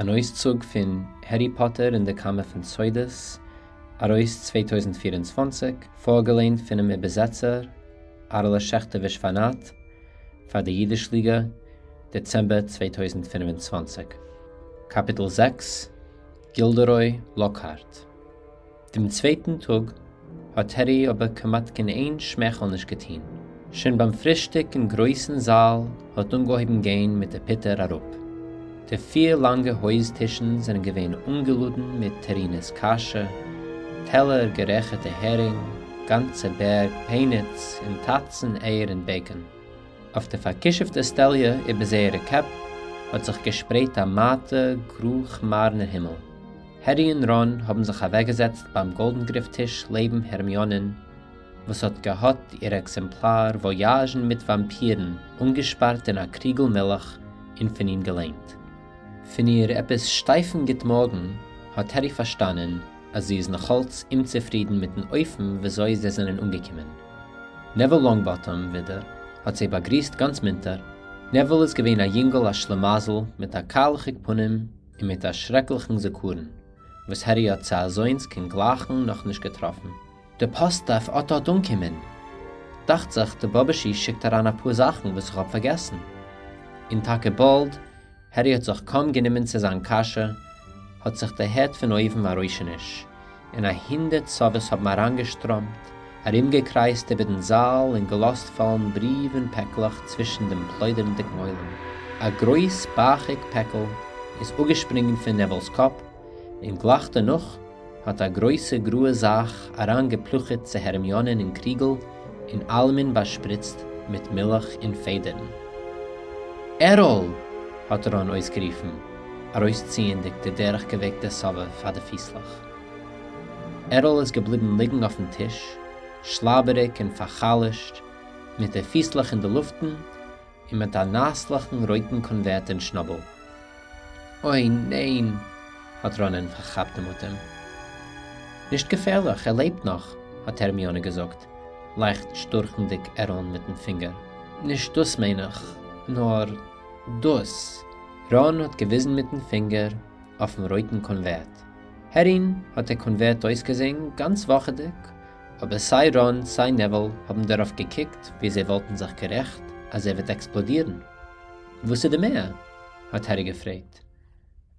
אן אויסצוג פון הערי פאטער און די קאמער פון סודות, ארויס 2024, פארגעליינט פונעם איבערזעצער אהרעלע שעכטאוויטש פארנאט, פאר די אידיש ליגע, דעצעמבער 2025. קאפיטל זעקס, גילדערוי לאקהארט. דעם צווייטן טאג האט הערי אבער כמעט קיין איין שמייכל נישט געטוהן. שוין ביים פרישטאג אין גרויסן זאל האט אנגעהויבן גיין מיט די פוטער אראפ. די פיר לאנגע הויז טישן זענען געווען אנגעלאדן מיט טערינעס קאשע, טעלער גערייכערטע הערינג, גאנצע בערג פעניץ און טאצן אייער און בעיקאן. אויף די פארקישופטע סטעליע איבער זייערע קעפ האט זיך געשפרייט א מאטע גרא-כמארנער הימל. הערי און ראן האבן זיך אוועקגעזעצט ביים גאלדנגריף טיש לעבן הערמיאנען, וואס האט געהאט איר עקזעמפלאר וואיאזשן מיט וואמפירן אנגעשפארט אין א קריגל מילך און פון אים געליינט. פון איר עפעס שטייפן גוט מארגן האט הערי פארשטאנען אז זי איז נאכאלץ אומצופרידן מיטן אופן וויאזוי זיי זענען אנגעקומען. נעוויל לאנגבאטאם, ווידער, האט זיי באגריסט גאנץ מונטער. נעוויל איז געווען א יונגל א שלימזל מיט א קיילעכיג פנים און מיט א שרעקליכן זכרון, וואס הערי האט צו אזוינס קיין גלייכן נאך נישט געטראפן. די פאסט דארף אט אט אנקומען. דאכט זיך די באבעשי שיקט אריין אפאר זאכן וואס איך האב פארגעסן. און טאקע באלד, הערי האט זיך קוים גענומען צו זיין קאשע, האט זיך דערהערט פון אויבן א רוישעניש, און א הונדערט סאוועס האבן אריינגעשטראמט, ארומגעקרייזט איבער דעם זאל און געלאזט פאלן בריוו און פעקלעך צווישן דעם פלוידערנדיגן עולם. א גרויס בייכיג פעקל איז אפגעשפרונגען פון נעוויל'ס קאפ, און גלייך דערנאך האט א גרויסע גראע זאך אריינגעפלוכעט צו הערמיאנען אין קריגל און אלעמען באשפריצט מיט מילך און פעדערן. ערל! האט ראן אויסגערופן, ארויסציענדיג די דורכגעווייקטע סאווע פאר די פיסלעך. ערל איז געבליבן ליגן אויפן טיש, שלאבעריג און פאר'חלש'ט, מיט די פיסלעך אין די לופטן און מיט א נאסלעכן רויטן קאנווערט אין שנאבל. אוי ניין! האט ראנען פארכאפט דעם אטעם. נישט געפערליך, ער לעבט נאך! האט הערמיאנע געזאגט, לייכט שטורכנדיג ערל'ן מיטן פינגער. נישט דאס מיין איך, נאר דאס. ראן האט געוויזן מיטן פינגער אויפן רויטן קאנווערט. הערין האט דער קאנווערט אויסגעזען גאנץ וואכעדיג, אבער סיי ראן סיי נעוויל האבן דערויף געקוקט ווי זיי וואלטן זיך גערעכט אז ער וועט עקספלאדירן. וואס איז די מער? האט הערי געפרעגט.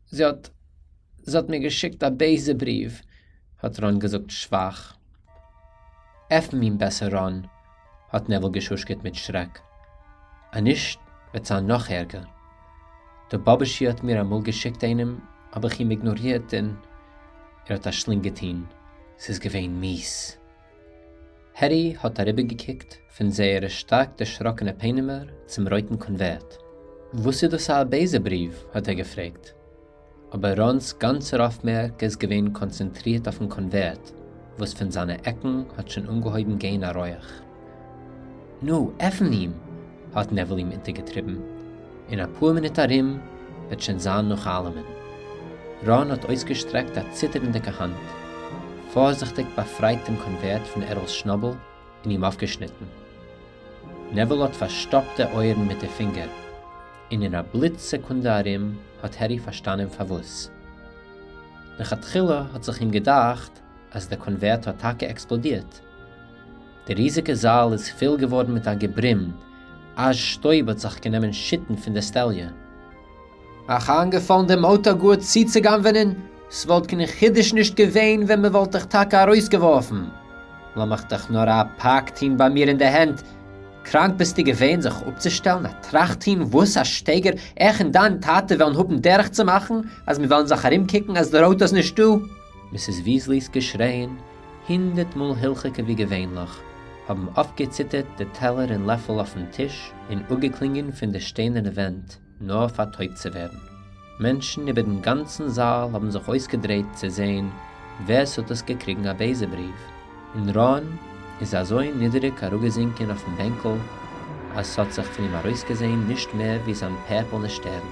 זי האט. זי האט מיר געשיקט א בייזע בריוו, האט ראן געזאגט שוואך. עפן אים בעסער ראן, האט נעוויל געשושקעט מיט שרעק. אנישט וועט זיין נאך ערגער. די באבעשי האט מיר אמאל געשיקט איינעם, האב איך אים איגנארירט און. ער האט א שלינג געטון. ס'איז געווען מיס. הערי האט אריבערגעקוקט פון זייערע שטארק דערשראקענע פענעמער צום רויטן קאנווערט. וואס איז דאס א בייזע בריוו? האט ער געפרעגט. אבער ראן'ס גאנצער אויפמערק איז געווען קאנצענטרירט אויפן קאנווערט, וואס פון זיינע עקן האט שוין אנגעהויבן גיין א רויעך. נו, עפן אים! האט נעוויל אים אונטערגעטריבן. אין אפאר מינוט ארום וועט שוין זיין נאך אלעמען. ראן האט אויסגעשטרעקט א ציטערנדיגע האנט, פארזיכטיג באפרייט דעם קאנווערט פון ערל'ס שנאבל און אים אויפגעשניטן. נעוויל האט פארשטאפט די אויערן מיט די פינגער, און אין א בליץ סעקונדע ארום האט הערי פארשטאנען פארוואס. לכתחילה האט זיך אים געדאכט אז דער קאנווערט האט טאקע עקספלאדירט. דער ריזיגער זאל איז פול געווארן מיט א געברום, אזש שטויב האט זיך גענומען שיטן פון דער סטעליע. אייך איינגעפאלן דעם אויטא גאר צוצוגנב'ענען? ס'וואלט קיין חידוש נישט געווען ווען מ'וואלט דיך טאקע ארויסגעווארפן. לאמיך דיך נאר א פאק טון ביי מיר אין די הענט. קראנק ביסטו געווען זיך אפצושטעלן א טראכט טון וואס א שטייגער איך און דיין טאטע וועלן האבן דרך צו מאכן אז מיר וועלן זיך ארומקוקן אז דער אויטא איז נישטא? מיסיס וויזלי'ס געשרייען, הונדערט מאל הילכיגער ווי געווענליך, האבן אויפגעציטערט די טעלער און לעפל אויפן טיש און אפגעקלינגען פון די שטיינערנע ווענט נאר פארטויבט צו ווערן. מענטשן איבער דעם גאנצן זאל האבן זיך אויסגעדרייט צו זען ווער ס'האט דאס געקריגן א בייזע בריוו, און ראן איז אזוי נידעריג אראפגעזינקען אויפן בענקל אז ס'האט זיך פון אים ארויסגעזען נישט מער ווי זיין פערפלנע שטערן.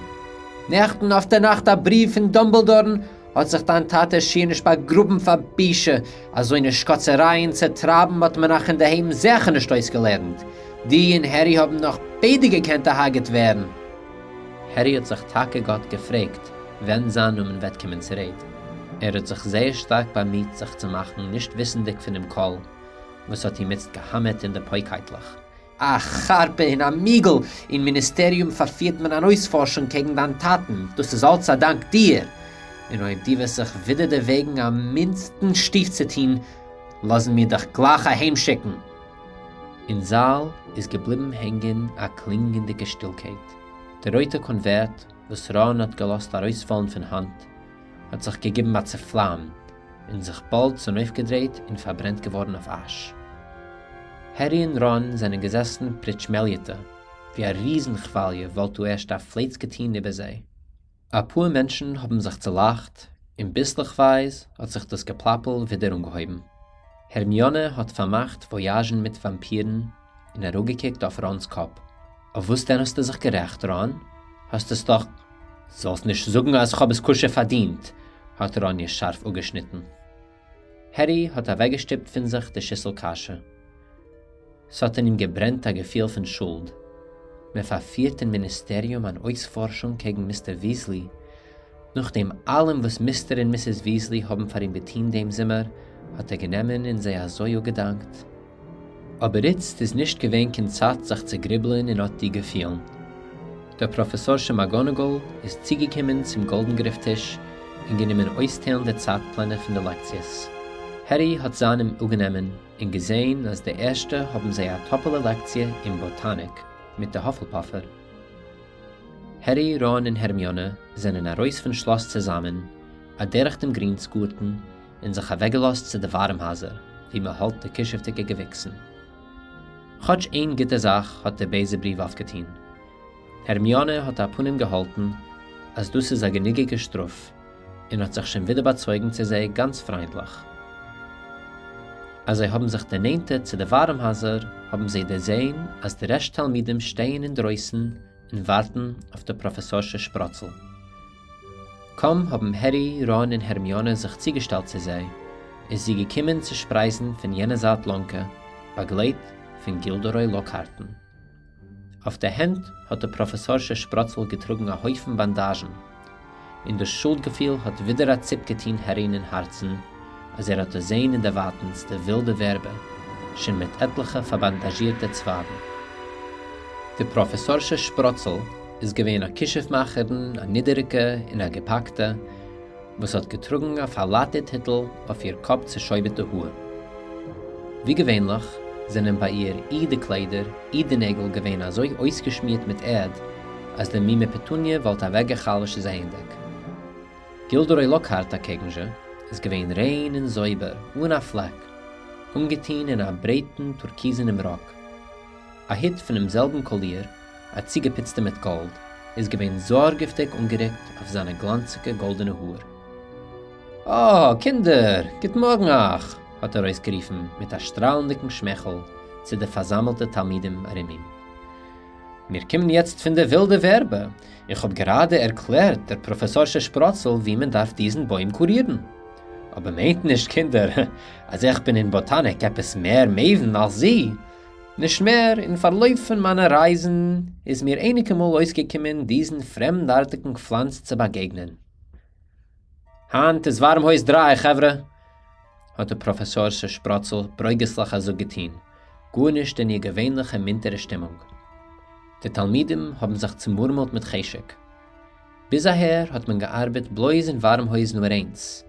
נעכטן אויף דער נאכט א בריוו פון דאמבלדארן האט זיך דיין טאטע שיער נישט באגראבן פאר בושה, אזוינע שקאצערייען צו טרייבן האט מען אייך אינדערהיים זעכער נישט אויסגעלערנט, דו און הערי האבן נאך ביידע געקענט דערהרגעט ווערן. הערי האט זיך טאקע גאט געפרעגט. ווען זיין נאמען וועט קומען צו רעד. ער האט זיך זייער שטארק באמיהט זיך צו מאכן נישט וויסנדיג פונעם קול וואס האט אים איצט געהאמערט אין די פויקייטלעך. א חרפה און א מיגל! אין מיניסטעריום פארפירט מען אן אויספארשונג קעגן דיין טאטן, דאס איז אלץ א דאנק דיר! און אויב דו וועסט זיך ווידער דערוועגן א מינדסטן שטיף צו טון, לאזן מיר דיך גלייך אהיימשיקן! אין זאַל איז געבליבן הענגען אַ קלינגענדיקע שטילקייט. דער רויטער קאָנווערט, וואָס ראָן האָט געלאָזט אַרויספאַלן פון האַנט, האָט זיך געגעבן אַ צעפלאַם און זיך באַלד צונויפגעדרייט און פאַרברענט געוואָרן אויף אַש. הערי און ראָן זענען געזעסן פריטשמעליעטע, ווי אַ ריזן-כוואַליע וואָלט דאָ ערשט אַ פלייץ געטון איבער זיי. אַ פּאָר מענטשן האָבן זיך צעלאַכט, און ביסלעכווײַז האָט זיך דאָס געפּלאַפּל ווידער אָנגעהויבן. הערמיאָנע האָט פֿאַרמאַכט וואָיאַזשן מיט וואַמפּירן און אַראָפּגעקוקט אויף ראָנס קאָפּ. אויף וואָס דען האָסטו זיך גערעכט, ראָן? האָסט עס דאָך. זאָלסט נישט זאָגן, אַז כ'האָב עס כּשר פֿאַרדינט! האָט ראָן איר שאַרף אָפּגעשניטן. הערי האָט אַוועקגעשטופּט פֿון זיך די שיסל קאַשע. ס'האָט אין אים געברענט אַ געפֿיל פֿון שולד. מע פֿאַרפֿירט אין מיניסטעריום אַן אויספֿאָרשונג קעגן מיסטער וויזלי. נאָך דעם אַלעם וואָס מיסטער און מיסיס וויזלי האָבן פֿאַר אים געטאָן דעם זומער, האָט ער גענומען און זיי אַזוי אָפּגעדאַנקט. אבער איצט איז נישט געווען קיין צייט זיך צו גריבלען אין אט די געפילן. די פראפעסארשע מאגאנאגאל איז צוגעקומען צום גאלדנגריף טיש און גענומען אויסטיילן די צייטפלענער פון די לעקציעס. הערי האט זיינעם אפגענומען און געזען אז די ערשטע האבן זיי א טאפעלע לעקציע אין באטאניק מיט די האפלפאפער. הערי, ראן און הערמיאנע זענען ארויס פון שלאס צוזאמען, אדורך דעם גרינסגארטן, און זיך אַוועקגעלאָזט צו די וואַרעמהײַזער, וווּ מע האַלט די כּישופֿדיקע געוויקסן. כאָטש איין גוטע זאַך האָט דער בייזער בריוו אויפֿגעטאָן. הערמיאָנע האָט אַ פּנים געהאַלטן, אַז דאָס איז אַ גענוגיקע שטראָף, און האָט זיך שוין ווידער באַצויגן צו זיי גאַנץ פֿרײַנדלעך. אַז זיי האָבן זיך דערנענטערט צו די וואַרעמהײַזער, האָבן זיי דערזען, אַז די רעשט תּלמידים שטייען אין דרויסן און וואַרטן אויף דער פּראָפֿעסאָרשע שפּראָצל. קוים האָבן הערי, ראָן און הערמיאָנע זיך צוגעשטעלט צו זיי, איז זי געקומען צו שפּרייזן פֿון יענער זייט לאָנקע, באַגלייט פֿון גילדערוי לאָקהאַרטן. אויף די הענט האָט די פּראָפֿעסאָרשע שפּראָצל געטראָגן אַ הויפֿן באַנדאַזשן, און דאָס שולד-געפֿיל האָט ווידער אַ צופּ געטאָן הערין אין האַרצן, אַז ער האָט דערזען אין דער ווײַטנס די ווילדע ווערבע, שוין מיט עטלעכע פֿאַרבאַנדאַזשירטע צווײַגן. די פּראָפֿעסאָרשע שפּראָצל איז געווען אַ כּישוף-מאַכערין, אַ נידעריקע און אַ געפּאַקטע, וואָס האָט געטראָגן אַ פֿאַרלאַטעט היטל אויף איר קאָפּ צעשויבערטע האָר. ווי געווענלעך, זענען בײַ איר אי די קליידער, אי די נעגל געווען אַזוי אויסגעשמירט מיט ערד, אַז די מומע פּעטוניע וואָלט אַוועקגעחלשט זעענדיק. גילדערוי לאָקהאַרט אַקעגן-זשע איז געווען ריין און זויבער, אָן אַ פֿלעק, אָנגעטאָן אין אַ ברייטן טורקיזענעם ראָק. אַ הוט פֿונעם זעלבן קאָליר, אַ צוגעפּוצטע מיט גאָלד, איז געווען זאָרגעוודיק אָנגערוקט אויף זײַנע גלאַנציקע גאָלדענע האָר. אָ, קינדער! גוט מאָרגן אײַך! האָט ער אויסגערופֿן מיט אַ שטראַלנדיקן שמייכל צו די פֿאַרזאַמלטע תּלמידים אַרום אים. מיר קומען יעצט פֿון דער ווילדער ווערבע. איך האָב גראַדע ערקלערט דער פּראָפֿעסאָרשע שפּראָצל ווי מען דאַרף דיזן בוים קורירן. אָבער מיינט נישט, קינדער, אַז איך בין אין באָטאַניק עפּעס מער מבין אַלס זי. נישט מער, אין פארלויף פון מיינע רייזן איז מיר אייניקע מאל אויסגעקומען דיזן פרעמדארטיגן פלאנץ צו באגעגנען. היינט איז ווארעמהויז דריי, חברה! האט די פראפעסארשע שפראצל ברוגז'ליך א זאג געטון, גארנישט אין איר געווענליכע מונטערע שטימונג. די תלמידים האבן זיך צומורמלט מיט חשק. ביז אהער האט מען געארבעט בלויז אין ווארעמהויז נומער איינס,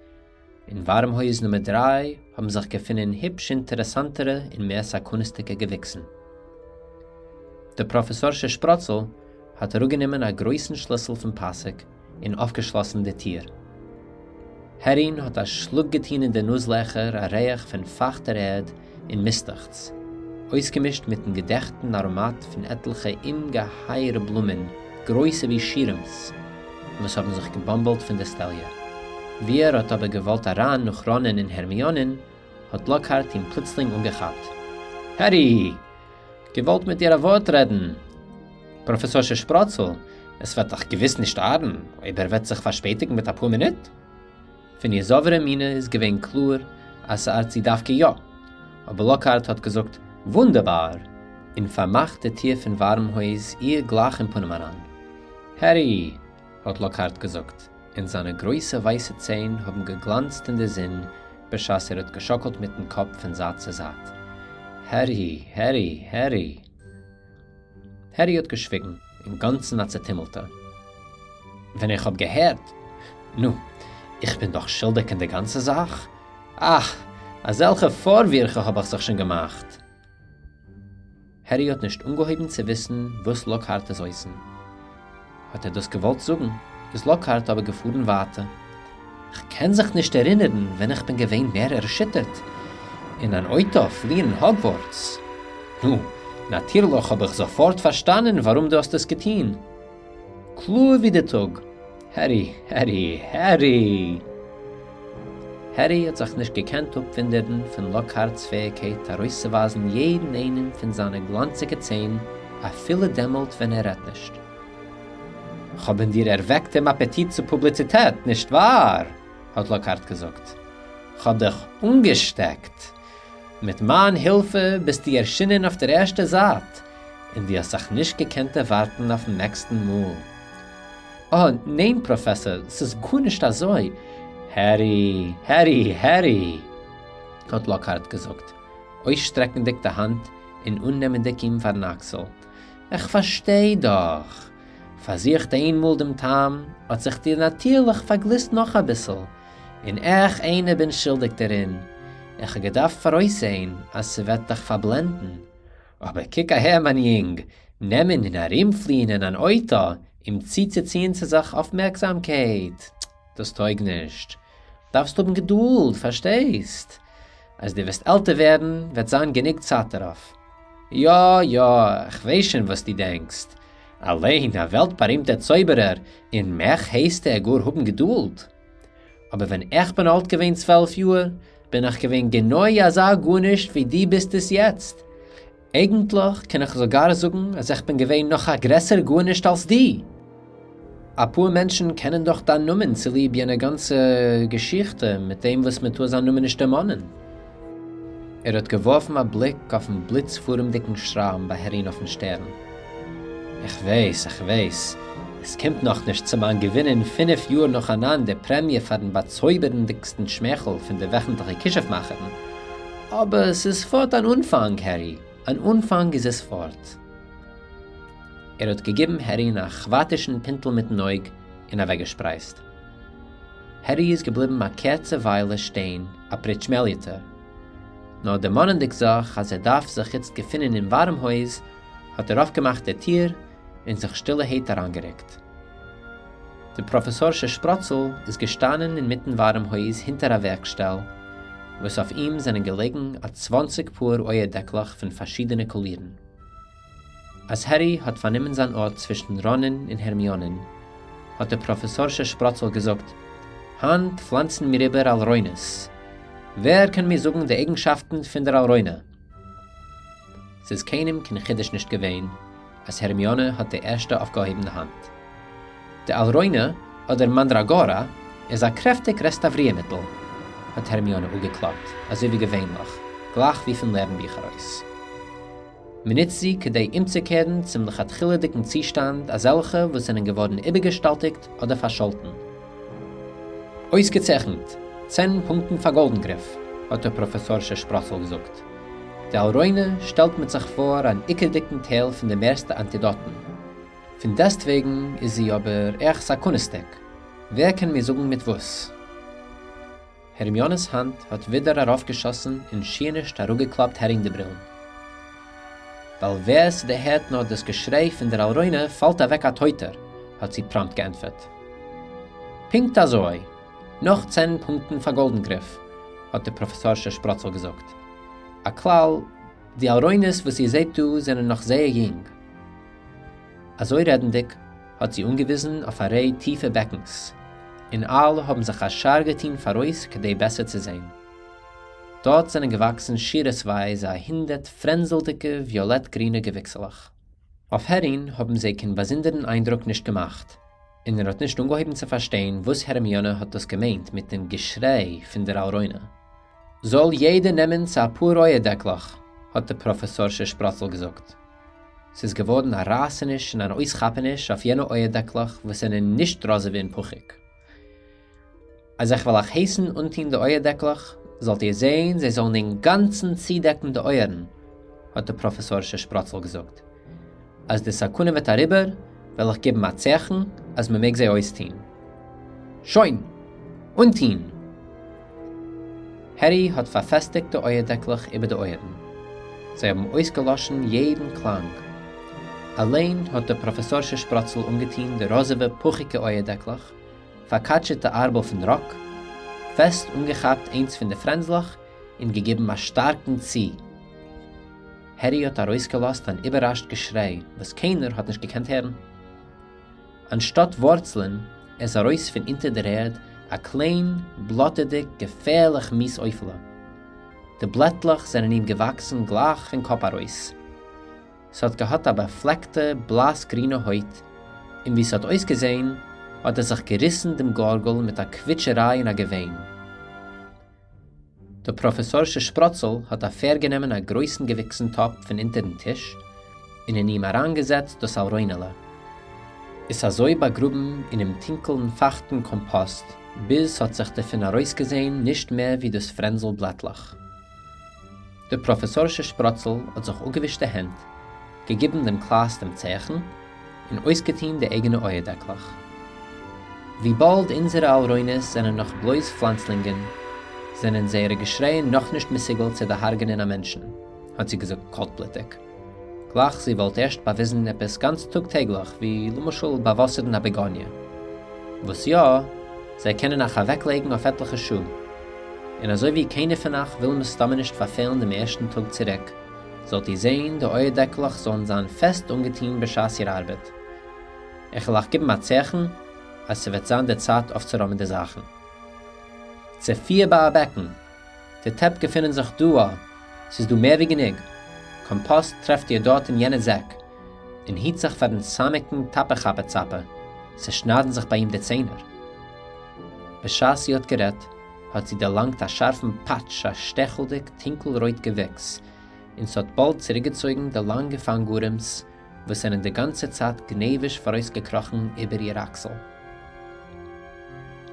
אין ווארעמהויז נומער דריי האבן זיך געפונען היפש אינטערעסאנטערע און מער סכנות'דיגע געוויקסן. די פראפעסארשע שפראצל האט אראפגענומען א גרויסן שליסל פון פאסיק און אויפגעשלאסן די טיר. הערין האט א שלאג געטון אין די נאז-לעכער א ריח פון פייכטער ערד און מיסטעכץ, אויסגעמישט מיטן געדעכטן אראמאט פון עטליכע אומגעהייערע בלומען גרויסע ווי שירעמס, וואס האבן זיך געבאמבלט פון די סטעליע. ווי ער האט אבער געוואלט אריין נאך ראנען און הערמיאנען, האט לאקהארט אים פלוצלינג אנגעכאפט. הערי! געוואלט מיט דיר א ווארט רעדן! פראפעסארשע שפראצל, עס וועט דיך געוויס נישט ארן אויב ער וועט זיך פארשפעטיגן מיט אפאר מינוט? פון איר זאווערע מינע איז געווען קלאר אז ס'ארט זי דווקא יא, אבער לאקהארט האט געזאגט וואונדערבאר! און פארמאכט די טיר פון ווארעמהויז איר גלייך אין פנים אריין. הערי! האט לאקהארט געזאגט. און זײַנע גרויסע ווײַסע ציין האָבן געגלאַנצט אין דער זון, בשעת ער האָט געשאָקלט מיטן קאָפּ פֿון זײַט צו זײַט. הערי! הערי! הערי! הערי האָט געשוויגן, אין גאַנצן אַ צעטומלטער. ווען איך האָב געהערט. נו, איך בין דאָך שולדיק אין דער גאַנצער זאַך. אַך, אַזעלכע פֿאָרווירפֿע האָב איך זיך שוין געמאַכט! הערי האט נישט אנגעהויבן צו וויסן וואס לאקהארט איז אויסן. האט ער דאס געוואלט זאגן, איז לאקהארט אבער געפארן ווייטער. כ'קען זיך נישט ערינערן ווען איך בין געווען מער ערשיטערט. אין אן אויטא פליען אין האגווארטס. נו, נאטירליך האב איך זאפארט פארשטאנען ווארום דו האסט עס געטון. קלאר ווי די טאג. הערי, הערי, הערי! הערי האט זיך נישט געקענט אפווינדערן פון לאקהארט'ס פעאיגקייט ארויסצואווייזן יעדן איינעם פון זיינע גלאנציגע ציין אפילו דעמאלט ווען ער רעדט נישט. כ'האב אין דיר ערוועקט דעם אפעטיט צו פובליציטעט, נישט וואר? האט לאקהארט געזאגט. כ'האב דיך אנגעשטעקט. מיט מיין הילפע ביסטו ערשינען אויף דער ערשטער זייט, און דו האסט זיך נישט געקענט דערווארטן אויפן נעקסטן מאל. אה, ניין פראפעסאר, ס'איז גארנישט אזוי. הערי, הערי, הערי! האט לאקהארט געזאגט, אויסשטרעקנדיג די האנט און אננעמענדיג אים פארן אקסל. איך פארשטיי דאך. פארזוכט איינמאל דעם טעם, האט זיך דיר נאטירליך פארגליסט נאך אביסל, און איך איינער בין שולדיג דערין, איך האב געדארפט פאראויסזעהן אז ס'וועט דיך פארבלענדן. אבער קוק אהער מיין יונג, נעמען און ארומפליען אין אן אויטא אום צוצוציען צו זיך אויפמערקזאמקייט, דאס טויג נישט. דארפסט האבן געדולד, פארשטייסט? אז דו וועסט עלטער ווערן וועט זיין גענוג צייט דערויף. יא יא, כ'ווייס שוין וואס דו דענקסט. אליין א וועלט בארימטער צויבערער, און מעך הייסט ער גאר האבן געדולד? אבער ווען איך בין אלט געווען 12 יאר, בין איך געווען גענוי אזא גארנישט ווי דו ביסט עס יעצט. אייגנטליך קען איך זאגאר זאגן אז איך בין געווען נאך א גרעסער גארנישט אלס דו. אפאר מענטשן קענען דאך דיין נאמען צוליב יענע גאנצע געשיכטע מיט דעם וואס מען טאר זיין נאמען נישט דערמאנען. ער האט געווארפן א בליק אויפן בליץ-פארעמדיגן שראם ביי הערין אויפן שטערן. איך ווייס, איך ווייס, עס קומט נאכנישט צו מיין געווינען פינף יאר נאכאנאנד די פרעמיע פארן באצויבערנדיגסטן שמייכל פון די וועכנטליכע כישוף-מאכערין, אבער ס'איז פארט אן אנפאנג, הערי, אן אנפאנג איז עס פארט. ער האט געגעבן הערין א כוואטישן פינטל מיטן אויג און אוועקגעשפרייזט. הערי איז געבליבן א קורצע וויילע שטיין א פריטשמעליעטער. נאר דערמאנענדיג זיך אז ער דארף זיך איצט געפינען אין ווארעם-הויז, האט ער אויפגעמאכט די טיר און זיך שטילערהייט אריינגערוקט. די פראפעסארשע שפראצל איז געשטאנען אינמיטן ווארעם-הויז הינטער א ווערקשטעל, וואס אויף אים זענען געלעגן א צוואנציג פאר אויער-דעקלעך פון פארשידענע קאלירן. אַז הערי האָט פֿאַרנומען זײַן אָרט צווישן ראָנען און הערמיאָנען, האָט די פּראָפֿעסאָרשע שפּראָצל געזאָגט, הײַנט פֿלאַנצן מיר איבער אַלרוינעס. ווער קען מיר זאָגן די אייגנשאַפֿטן פֿון דער אַלרוינע? ס'איז קיינעם קיין חידוש נישט געווען, אַז הערמיאָנע האָט די ערשטע אויפֿגעהויבן די האַנט. די אַלרוינע, אָדער מאַנדראַגאָראַ, איז אַ קרעפֿטיק רעסטאַוורירמיטל, האָט הערמיאָנע אָפּגעקלאַפּט, אַזוי ווי געוויינלעך, גלײַך ווי פֿון לערנבוך אַרויס. מ'נוצט זי כדי אומצוקערן צום לכתחילה'דיגן צושטאנד אזעלכע וואס זענען געווארן איבערגעשטאלטיגט אדער פארשאלטן. אויסגעצייכנט! צען פונקטן פאר גאלדענגריף! האט דער פראפעסארשע שפראצל געזאגט. די אלרוינע שטעלט מיט זיך פאר אן עיקר'דיגן טייל פון די מערסטע אנטידאטן. פון דעסטוועגן איז זי אבער עכט סכנות'דיג. ווער קען מיר זאגן מיט וואס? הערמיאָנעס האַנט האָט ווידער אַרויפֿגעשאָסן און שיִער נישט אַראָפּגעקלאַפּט הערין די ברילן. ווײַל ווער ס'דערהערט נאָר דאָס געשריי פֿון דער אַלרוינע פֿאַלט אַוועק אַ טויטער, האָט זי פּראָמפּט געענטפֿערט. פּונקט אַזוי! נאָך צען פּונקטן פֿאַר גאָלדענגריף! האָט די פּראָפֿעסאָרשע שפּראָצל געזאָגט. אַ כּלל, די אַלרוינעס וואָס איר זעט דאָ זענען נאָך זייער יונג. אַזוי רעדנדיק, האָט זי אָנגעוויזן אויף אַ ריי טיפֿע בעקנס, און אַלע האָבן זיך אַ שאַר געטאָן פֿאַרויס כּדי בעסער צו זען. דאָרט זענען געוואַקסן שורותווײַז אַ הונדערט פֿרענדזלדיקע וויאָלעט-גרינע געוויקסעלעך. אויף הערין האָבן זיי קיין באַזונדערן אײַנדרוק נישט געמאַכט, און ער האָט נישט אָנגעהויבן צו פֿאַרשטיין וואָס הערמיאָנע האָט דאָס געמיינט מיט דעם געשריי פֿון דער אַלרוינע. זאָל יעדער נעמען צו אַ פּאָר אויערדעקלעך, האָט די פּראָפֿעסאָרשע שפּראָצל געזאָגט. ס'איז געווארן א רייסעניש און אן אויסכאפעניש אויף יענע אויערדעקלעך וואס זענען נישט ראזעווע און פוכיג. אַז איך וועל אײַך הייסן אָנטאָן די אויערדעקלעך, זאָלט איר זען, זיי זאָלן אין גאַנצן צודעקן די אויערן, האָט די פּראָפֿעסאָרשע שפּראָצל געזאָגט. אַז די סכּנה וועט אַריבער, וועל איך גיבן אַ צייכן, אַז מע מעג זיי אויסטאָן. שוין! אָנטאָן! הערי האָט פֿאַרפֿעסטיקט די אויערדעקלעך איבער די אויערן. זיי האָבן אויסגעלאָשן יעדן קלאַנג. אַליין האָט די פּראָפֿעסאָרשע שפּראָצל אָנגעטאָן די ראָזעווע פּוכיקע אויערדעקלעך, פארקאטשעט די ארבל פון ראק, פעסט אנגעכאפט איינס פון די פרענזלעך און געגעבן א שטארקן צי. הערי האט ארויסגעלאזט אן איבערראשט געשריי וואס קיינער האט נישט געקענט הערן. אנשטאט ווארצלען איז ארויס פון אונטער דער ערד א קליין, בלאטעדיג, געפערליך מיס עופעלע. די בלעטלעך זענען אים געוואקסן גלייך פון קאפ ארויס. ס'האָט געהאַט אַ באַפֿלעקטע, בלאַס-גרינע הויט, און ווי ס'האָט אויסגעזען, האָט עס זיך געריסן דעם גאָרגל מיט אַ קוויטשערײַ און אַ געוויין. די פּראָפֿעסאָרשע שפּראָצל האָט אַפֿערגענומען אַ גרויסן געוויקסן-טאָפּ פֿון אונטערן טיש און אין אים אַרײַנגעזעצט דאָס אַלרוינעלע. עס אַזוי באַגראָבן אינעם טונקעלן פֿײַכטן קאָמפּאָסט, ביז ס'האָט זיך דערפֿון אַרויסגעזען נישט מער ווי דאָס פֿרענדזל בלעטלעך. די פּראָפֿעסאָרשע שפּראָצל האָט זיך אָפּגעווישט די הענט, געגעבן דעם קלאַס דעם צייכן און אויסגעטאָן די אייגענע אויערדעקלעך. ווי באַלד אונדזערע אלרוינעס זענען נאָך בלויז פֿלאַנצלינגען, זענען זייערע געשרייען נאָך נישט מסוגל צו דערהרגענען אַ מענטשן, האָט זי געזאָגט קאַלטבלוטיק, גלײַך זי וואָלט ערשט באַוויזן עפּעס גאַנץ טאָג-טעגלעך, ווי, למשל, באַוואַסערן אַ בעגאָניע. וואָס יאָ, זיי קענען אײַך אַוועקלייגן אויף עטלעכע שעה. און אזוי ווי קיינער פון אייך וויל מסתמא נישט פארפעלן דעם ערשטן טאג צוריק, זאלט איר זען די אויערדעקלעך זאלן זיין פעסט אנגעטון בשעת איר ארבעט. איך וועל אייך געבן א צייכן אז ס'וועט זיין די צייט אויפצוראמען די זאכן. צו פיר ביי א בעקן! די טעפ געפינען זיך דא א, ס'איז דא מער ווי גענוג. קאמפאסט טרעפט איר דארט אין יענע זעק. און היט זיך פארן סאמיקן טאפע-כאפע-צאפע, ס'שניידן זיך ביי אים די ציינער. בשעת זי האָט גערעדט, האָט זי דערלאַנגט אַ שאַרפֿן פּאַטש אַ שטעכלדיק טונקל-רויט געוויקס, און ס'האָט באַלד צוריקגעצויגן די לאַנגע פֿאַנגאָרעמס, וואָס זענען די גאַנצע צײַט גנבֿיש פֿאָרויסגעקראָכן איבער איר אַקסל.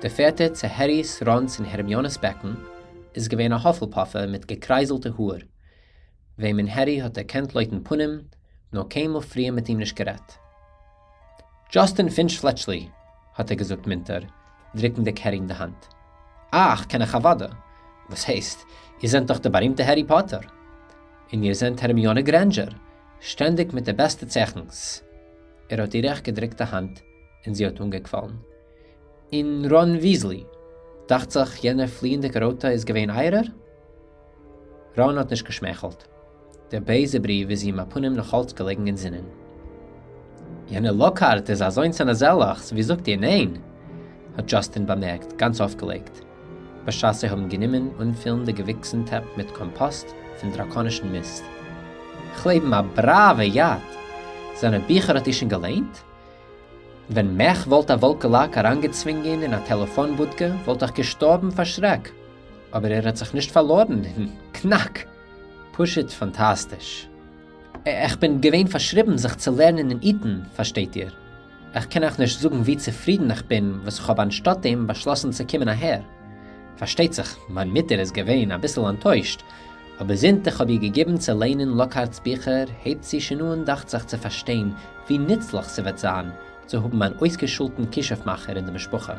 דער פֿערטער צו העריס, ראָנס און הערמיאָנעס בעקן איז געווען אַ האָפֿלפּאָפֿער מיט געקרײַזלטע האָר, וועמען הערי האָט דערקענט לויטן פּנים, נאָר קיינמאָל פֿריִער מיט אים נישט גערעדט. דזשאסטין פינטש-פלעטשלי! האט ער געזאגט מונטער, דריקנדיג הערי'ן די האנט. אייך קען איך אוודאי! וואס הייסט, איר זענט דאך דער בארימטער הערי פאטער! און איר זענט הערמיאנע גרענדזשער, שטענדיג מיט די בעסטע צייכנס! ער האט איר אויך געדריקט די האנט און זי האט אנגעקוואלן. און ראן וויזלי? דאכט זיך יענער פליענדיגער רויטע איז געווען אייערער? ראן האט נישט געשמייכלט. דער בייזער בריוו איז אים אַפּנים נאָך אַלץ געלעגן אין זינען. יענער לאָקהאַרט איז אַזוינס און אַזעלכס, ווי זאָגט איר, ניין? האָט דזשאָסטין באַמערקט, גאַנץ אויפֿגעלייגט, בשעת זיי האָבן גענומען אָנפֿילן די געוויקסן-טעפּ מיט קאָמפּאָסט פֿון דראַקאָנישן מיסט. כ'לעבן, אַ בראַווע יאַט! זײַנע ביכער האָט איר שוין געלייענט? ווען מעך וואָלט אַ וואָלקעלאַק אַרײַנגעצווינגען אין אַ טעלעפֿאָן-בודקע, וואָלט איך געשטאָרבן פֿאַר שרעק. אָבער ער האָט זיך נישט פֿאַרלאָרן און, קנאַק! פשוט פאנטאסטיש. איך בין געווען פארשריבן זיך צו לערנען אין איטאן, פארשטייט איר. איך קען אייך נישט זאגן ווי צופרידן איך בין וואס איך האב אנשטאט דעם באשלאסן צו קומען אהער. פארשטייט זיך, מיין מוטער איז געווען אביסל אנטוישט, אבער זינט איך האב איר געגעבן צו ליינען לאקהארט'ס ביכער הייבט זי שוין אן דאכט זיך צו פארשטיין ווי נוצליך ס'וועט זיין צו האבן אן אויסגעשולטן כישוף-מאכער אין די משפחה.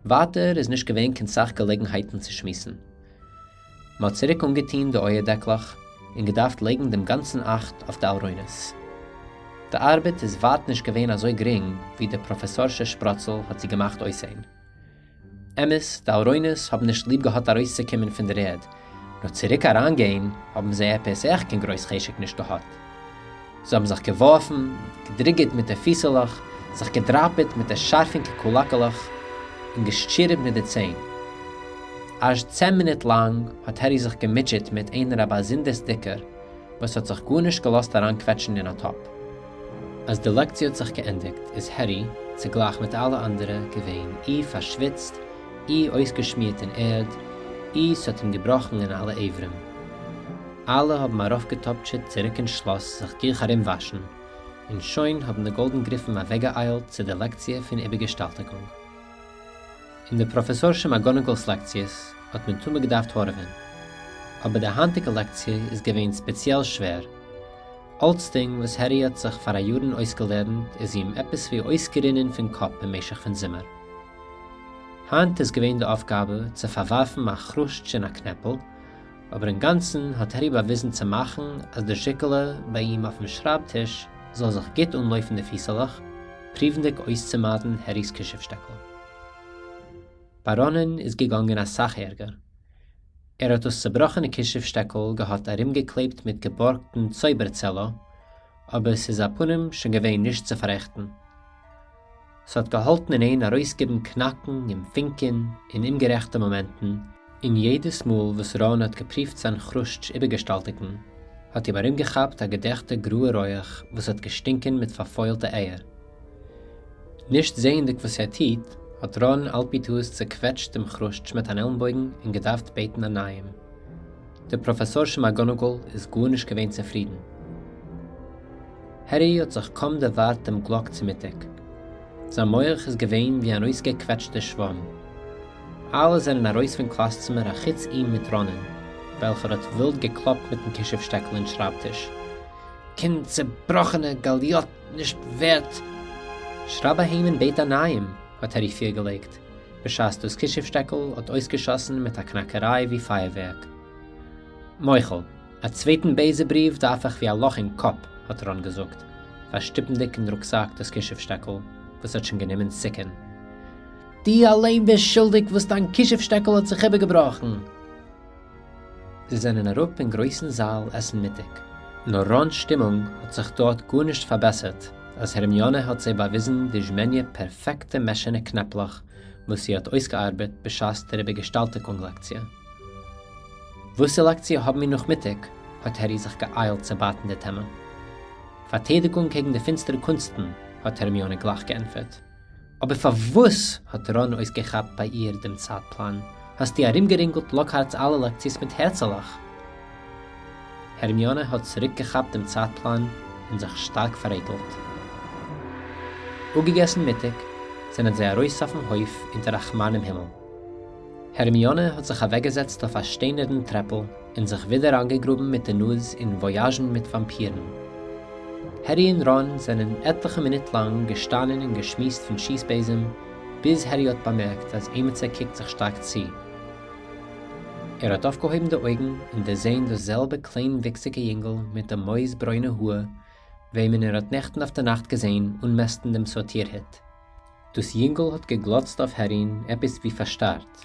ווייטער איז נישט געווען קיין סך געלעגנהייטן צו שמועסן. מ'האט צוריק אנגעטוהן די אויער-דעקלעך און געדארפט לייגן דעם גאנצן אכט אויף די אלרוינעס. די ארבעט איז ווייט נישט געווען אזוי גרינג ווי די פראפעסארשע שפראצל האט זי געמאכט אויסזעהן. אמת, די אלרוינעס האבן נישט ליב געהאט ארויסצוקומען פון דער ערד, נאר צוריק אריינגיין האבן זיי עפעס עכט קיין גרויס חשק נישט געהאט. זיי האבן זיך געווארפן, געדריגעט מיט די פיסעלעך, זיך געדראפעט מיט די שארפינקע קולאקעלעך, און געשטשירעט מיט די ציין. אַזש צען מינוט לאַנג האָט הערי זיך געמוטשעט מיט איינער אַ באַזונדערס דיקער, וואָס האָט זיך גאָרנישט געלאָזט אַריינקוועטשן אין אַ טאָפּ. אַז די לעקציע האָט זיך געענדיקט, איז הערי, צוגלייך מיט אַלע אַנדערע, געווען אי פאַרשוויצט, אי אויסגעשמירט אין ערד, אי ס'האָט אים געבראָכן אין אַלע אברים. אַלע האָבן אַרויפגעטאָפּטשעט צוריק אין שלאָס זיך גיך אַרומוואַשן, און שוין האָבן די גאָלדן גריפן אַוועקגעאיילט צו דער לעקציע פון איבערגעשטאַלטיקונג. אין די פראפעסארשע מאקגאנאגאל'ס לעקציעס האט מען תמיד געדארפט הארעווען. אבער די היינטיגע לעקציע איז געווען ספעציעל שווער. אלצדינג וואס הערי האט זיך פאר א יארן אויסגעלערנט איז אים עפעס ווי אויסגערינען פון קאפ במשך פון זומער. היינט איז געווען די אויפגאבע צו פארווארפן א כרושטש אין א קנעפל, אבער אינגאנצן האט הערי באוויזן צו מאכן אז די זשיקעלע ביי אים אויפן שרייב טיש זאל זיך גוט אנלויפן די פיסעלעך, פריוונדיג אויסצומיידן הערי'ס כישוף שטעקל. ביי ראנען איז געגאנגען אסאך ערגער. ער האט דאס צובראכענע כישוף שטעקל געהאט ארומגעקלעבט מיט געבארגטן צויבער צעלא, אבער ס'איז א פנים שוין געווען נישט צו פאררעכטן. ס'האט געהאלטן אין איין ארויסגיבן קנאקן און פינקען אין אומגערעכטע מאמענטן, און יעדעס מאל וואס ראן האט געפריווט זיין כרושטש איבערגעשטאלטיגן, האט אים ארומגעכאפט א געדעכטע גראע רויעך וואס האט געשטינקען מיט פארפוילטע אייער. נישט זעענדיג וואס ער טוט, האט ראן על פי טעות צעקוועטשט דעם כרושטש מיט אן עלנבויגן און געדארפט בעטן א נייעם. די פראפעסארשע מאקגאנאגאל איז גארנישט געווען צופרידן. הערי האט זיך קוים דערווארט דעם גלאק צו מיטאג. זיין מח איז געווען ווי אן אויסגעקוועטשטע שוואם. אלע זענען ארויס פון קלאס-צימער אחוץ אים מיט ראנען, וועלכער האט ווילד געקלאפט מיטן כישוף שטעקל אין שרייב-טיש. קינד צעבראכענע גליאט נישט ווערט! שרייב אהיים און בעט א נייעם! האט הערי פירגעלייגט, בשעת דאס כישוף שטעקל האט אויסגעשאסן מיט א קנאקעריי ווי פייערווערק. מוחל, א צווייטן בייזע בריוו דארף איך ווי א לאך אין קאפ, האט ראן געזאגט, פארשטופנדיג אין רוקזאק דאס כישוף שטעקל, וואס האט שוין גענומען סיקען. דו אליין ביסט שולדיג וואס דיין כישוף שטעקל האט זיך איבערגעבראכן! זיי זענען אראפ אין גרויסן זאל עסן מיטאג. נאר ראן'ס שטימונג האט זיך דארט גארנישט פארבעסערט, אז הערמיאנע האט זיי באוויזן די זשמעניע פערפעקטע מעשענע קנעפלעך וואס זי האט אויסגעארבעט בשעת דער איבערגעשטאלטיגונג לעקציע. וואסער לעקציע האבן מיר נאכמיטאג? האט הערי זיך געאיילט צו בייטן די טעמע. פארטיידיגונג קעגן די פינסטערע קונסטן, האט הערמיאנע גלייך געענטפערט. אבער פארוואס האט ראן אויסגעכאפט ביי איר דעם צייטפלאן, האסטו ארומגערינגלט לאקהארט'ס אלע לעקציעס מיט הערצעלעך? הערמיאנע האט צוריקגעכאפט דעם צייטפלאן און זיך שטארק פארעקלט. אפגעגעסן מיטאג, זענען זיי ארויס אויפן הויף אונטער א כמארנעם הימל. הערמיאנע האט זיך אוועקגעזעצט אויף א שטיינערן טרעפל און זיך ווידער איינגעגראבן מיט די נאז אין וואיאזשן מיט וואמפירן. הערי און ראן זענען עטליכע מינוט לאנג געשטאנען און געשמועסט פון שיס-בעזעם, ביז הערי האט באמערקט אז עימיצער קוקט זיך שטארק צו. ער האט אויפגעהויבן די אויגן און דערזען דאס זעלבע קליינוויקסיגע יונגל מיט די מויז-ברוינע האר, וועמען ער האט נעכטן אויף דער נאכט געזען אנמעסטן דעם סארטיר-הוט. דאס יונגל האט געגלאצט אויף הערין עפעס ווי פארשטארט,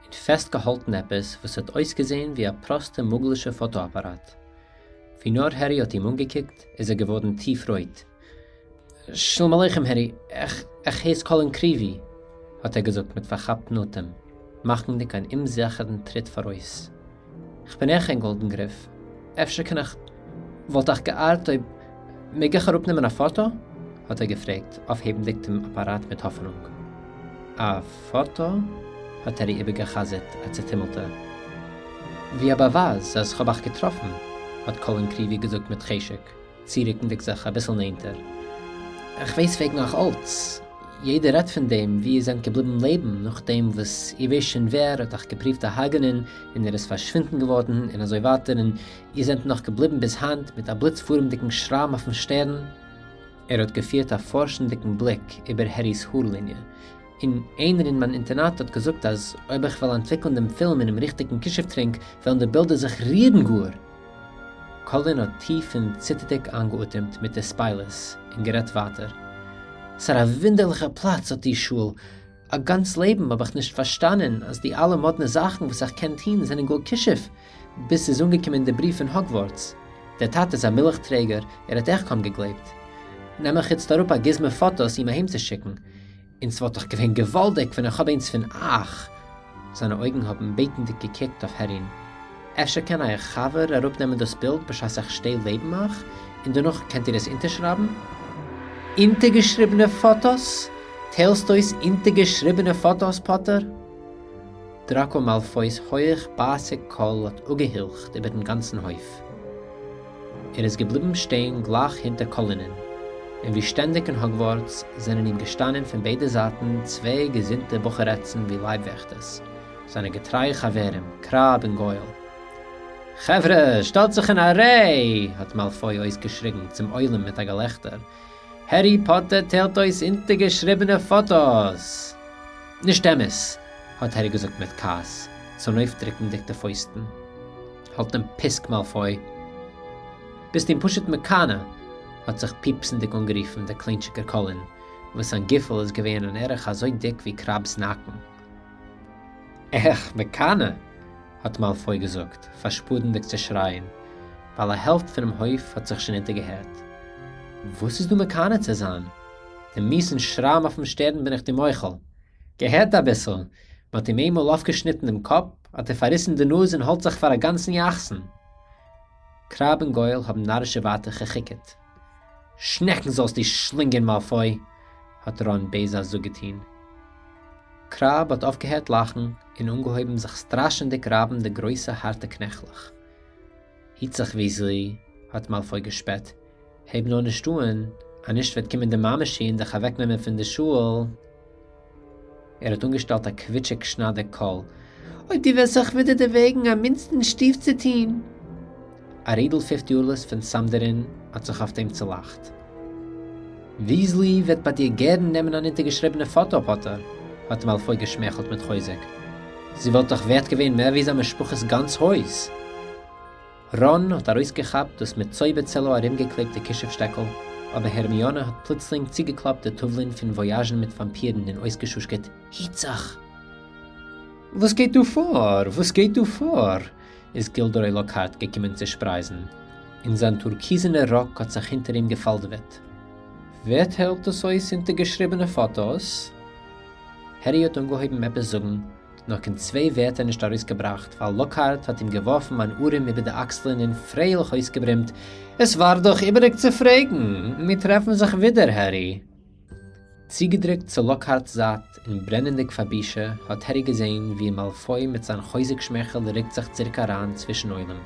און פעסט געהאלטן עפעס וואס האט אויסגעזען ווי א פראסטע מוגל'ישע פאטא-אפאראט. ווי נאר הערי האט אים אנגעקוקט איז ער געווארן טיף רויט. שלום עליכם הערי, איך איך הייס קאלין קריווי, האט ער געזאגט מיט פארכאפטן אטעם, מאכנדיג אן אומזיכערן טריט פאראויס. כ'בין אויך אין גאלדען גריף, אפשר קען איך, וואלט אייך געארט אויב, מעג איך אראפנעמען א פאטא? האט ער געפרעגט, אויפהייבנדיג דעם אפאראט מיט האפענונג. א פאטא? האט הערי איבערגע'חזר'ט א צעטומלטער. ווי א באווייז אז כ'האב אייך געטראפן, האט קאלין קריווי געזאגט מיט חשק. צורוקנדיג זיך אביסל נענטער. איך ווייס וועגן אייך אלץ. יעדער רעדט פון דעם ווי איר זענט געבליבן לעבן נאכדעם וואס איר ווייסט שוין ווער האט אייך געפריווט דערהרגענען און ער איז פארשווינדן געווארן און אזוי ווייטער און איר זענט נאך געבליבן ביז היינט מיט א בליץ-פארעמדיגן שראם אויפן שטערן. ער האט געפירט א פארשנדיגן בליק איבער הערי'ס האר-ליניע און איינער אין מיין אינטערנאט האט געזאגט אז אויב איך וועל אנטוויקלען דעם פילם אינעם ריכטיגן כישוף-טרינק וועלן די בילדער זיך רירן גאר! קאלין האט טיף און ציטערדיג איינגעאטעמט מיט התפעלות און גערעדט ווייטער. סארא וואונדערליכער פלאץ אט די שול! א גאנץ לעבן האב איך נישט פארשטאנען אז די אלע מאדנע זאכן וואס איך קען טון זענען גאר כישוף, ביז ס'איז אנגעקומען די בריוו פון האגווארטס. דער טאטע איז א מילך טרעגער, ער האט אויך קוים געגלייבט. נעם איך איצט אראפ א גוזמא פאטאס אים אהיימצושיקן. און ס'וואלט דאך געווען געוואלדיג ווען איך האב איינס פון אייך. זיינע אויגן האבן בעטנדיג געקוקט אויף הערין. אפשר קען אייער חבר אראפנעמען דאס בילד בשעת איך שטיי לעבן אייך, און דערנאך קענט איר עס אונטערשרייבן? אונטערגעשריבענע פאטאס? טיילסט אויס אונטערגעשריבענע פאטאס, פאטער? דראקא מאלפוי'ס הויך באסיג קול האט אפגעהילכט איבערן גאנצן הויף. ער איז געבליבן שטיין גלייך הינטער קאלינען. און ווי שטענדיק אין האגווארטס זענען אים געשטאנען פון ביידע זייטן צוויי געזונטע בחורעצן ווי לייב-וועכטערס, זיינע געטרייע חברים, קראב און גויל. חברה, שטעלט זיך אין א ריי! האט מאלפוי אויסגעשריגן צום עולם מיט א געלעכטער. הערי פאטער טיילט אויס אונטערגעשריבענע פאטאס! נישט אמת! האט הערי געזאגט מיט כעס, צונויפדריקנדיג די פויסטן. האלט דעם פיסק, מאלפוי! ביסט אים פשוט מקנא! האט זיך פיפסנדיג אנגערופן דער קליינטשיקער קאלין, וואס זיין גופל איז געווען אן ערך אזוי דיק ווי קראב'ס נאקן. עך, מקנא! האט מאלפוי געזאגט, פארשפארנדיג צו שרייען, ווייל א העלפט פונעם הויף האט זיך שוין אונטערגעהערט. וואס איז דא מקנא צו זיין? דעם מיאוס'ן שראם אויפן שטערן בין איך דיר מוחל. געהערט אביסל, מ'האט אים איינמאל אויפגעשניטן דעם קאפ, האט ער פארריסן די נאז און האלט זיך פאר א גאנצן יחסן. קראב און גויל האבן נארישע ווייטער געכיקעט. שנעקן זאלסטו שלינגען, מאלפוי! האט ראן בייז א זאג געטון. קראב האט אויפגעהערט לאכן און אנגעהויבן זיך סטראשענדיג רייבן די גרויסע הארטע קנעכלעך. היט זיך וויזלי, האט מאלפוי געשפעט, הייב נאר נישט אן, אנישט וועט קומען די מאמעשי און דיך אוועקנעמען פון די שוהל. ער האט אנגעשטעלט א קוויטשיג שנאדעק קול, אויב דו וועסט זיך ווידער דערוועגן א מינדסטן שטיף צו טוהן. א רעדל פיפט-יארלעס פון סמדרין האט זיך אויף דעם צולאכט. וויזלי וועט ביי דיר גערן נעמען אן אונטערגעשריבענע פאטא, פאטער, האט מאלפוי געשמייכלט מיט חוזק. זי וואלט דאך ווערט געווען מער ווי זיין משפחה'ס גאנץ הויז. ראן האט ארויסגעכאפט דאס מיט צויבער-צעלא ארומגעקלעבטע כישוף-שטעקל, אבער הערמיאנע האט פלוצלינג צוגעקלאפט די טאוולען פון וואיאזשן מיט וואמפירן און אויסגעשושקעט, היט זיך! וואס גייט דא פאר? וואס גייט דא פאר? איז גילדרוי לאקהארט געקומען צו שפרייזן, און זיין טורקיזענער ראק האט זיך הינטער אים געפאלדעוועט. ווער טיילט דאס אויס אונטערגעשריבענע פאטאס? הערי האט אנגעהויבן עפעס זאגן, נאר קיין צוויי ווערטער נישט ארויסגעבראכט, ווייל לאקהארט האט אים געווארפן אן ארעם איבער די אקסלען און פרייליך אויסגעברומט, עס וואר דאך איבעריג צו פרעגן! מיר טרעפן זיך ווידער, הערי! צוגעדריקט צו לאקהארט'ס זייט און ברענענדיג פאר בושה, האט הערי געזען ווי מאלפוי מיט זיין חוזק שמייכל רוקט זיך צוריק אריין צווישן עולם.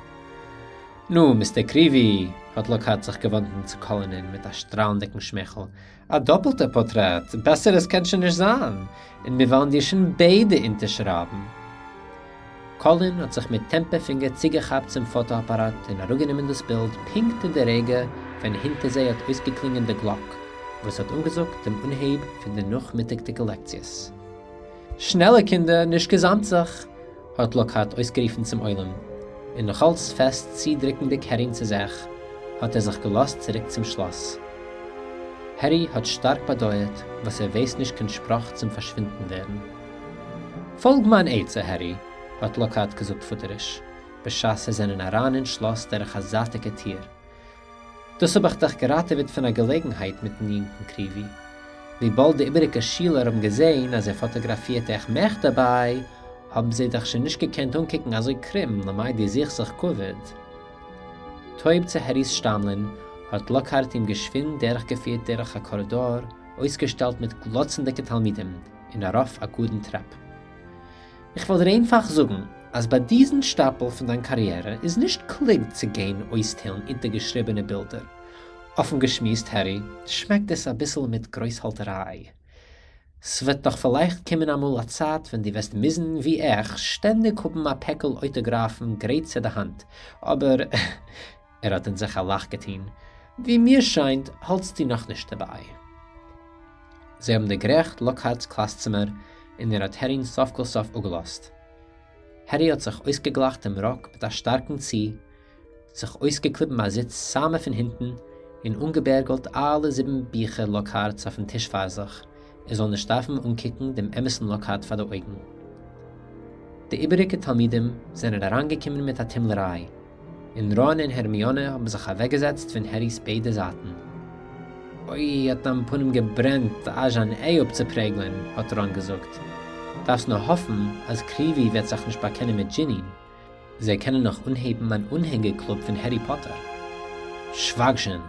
נו, מיסטער קריווי! האט לאקהארט זיך געוואנדן צו קאלינען מיט א שטראלנדיגן שמייכל, א דאפלטע פארטרעט, בעסער עס קען שוין נישט זיין, און מיר וועלן דיר שוין ביידע אונטערשרייבן. קאלין האט זיך מיט טעמפע פינגער צוגעכאפט צום פאטא-אפאראט און אראפגענומען דאס בילד פונקט אין די רגע ווען הינטער זיי האט אויסגעקלינגען די גלאק וואס האט אנגעזאגט דעם אנהייב פון די נאכמיטאגדיגע לעקציעס. שנעלער קינדער, נישט געזאמט זיך! האט לאקהארט אויסגערופן צום עולם, און נאכאלץ פעסט צודריקנדיג הערי'ן צו זיך, האט ער זיך געלאזט צוריק צום שלאס. הערי האט שטארק באדויערט וואס ער ווייסט נישט קיין שפראך צום פארשווינדן ווערן. פאלג מיין עצה, הערי, האט לאקהארט געזאגט פאטעריש, בשעת זיי זענען אריין אין שלאס דורך א זייטיגע טיר. דאס האב איך דיך געראטעוועט פון א געלעגנהייט מיטן יונגן קריווי. וויבאלד די איבעריגע שילער האבן געזען אז ער פאטאגראפירט אויך מעך דערביי, האבן זיי דיך שוין נישט געקענט אנקוקן אזוי קרום למאי דו זוכסט זיך כבוד. טויב צו הערי'ס שטאמלען, האט לאקהארט אים געשווינד דורכגעפירט דורך א קארידאר אויסגעשטעלט מיט גלאצנדיגע תלמידים און ארויף א גארדן טרעפ. איך וועל דיר איינפאך זאגן אז ביי דיזן שטאפל פון דיין קאריערע איז נישט קלוג צו גיין אויסטיילן אונטערגעשריבענע בילדער. אפן געשמועסט הערי, שמעקט עס אביסל מיט גרויסהאלטעריי. ס'וועט נאך פילייכט קומען אמאל א צייט ווען דו וועסט מוזן, ווי איך, שטענדיג האבן א פעקל אויטאגראפן גרייט צו די האנט, אבער, ער האט אין זיך א לאך געטון, ווי מיר שיינט האלטסטו נאכנישט דערביי. זיי האבן דערגרייכט לאקהארט'ס קלאס-צימער און ער האט הערי'ן סוף כל סוף אפגעלאזט. הערי האט זיך אויסגעגלייכט דעם ראק מיט א שטארקן צי, זיך אויסגעקליבן א זיץ סאמע פון הינטן און אנגעבערגלט אלע זיבן ביכער לאקהארט'ס אויפן טיש פאר זיך, ער זאל נישט דארפן אנקוקן דעם אמת'ן לאקהארט פאר די אויגן. די איבעריקע תלמידים זענען אריינגעקומען מיט א טומלעריי. און ראן און הערמיאנע האבן זיך אוועקגעזעצט פון הערי'ס ביידע זייטן. אוי, האט דיין פנים געברענט, אזש אן איי אפצופרעגלען, האט ראן געזאגט. דארפסט נאר האפן אז קריווי וועט זיך נישט באקענען מיט דזשיני'ן. זיי קענען נאך אנהייבן אן אנהענגער קלוב פון הערי פאטער. שווייג שוין!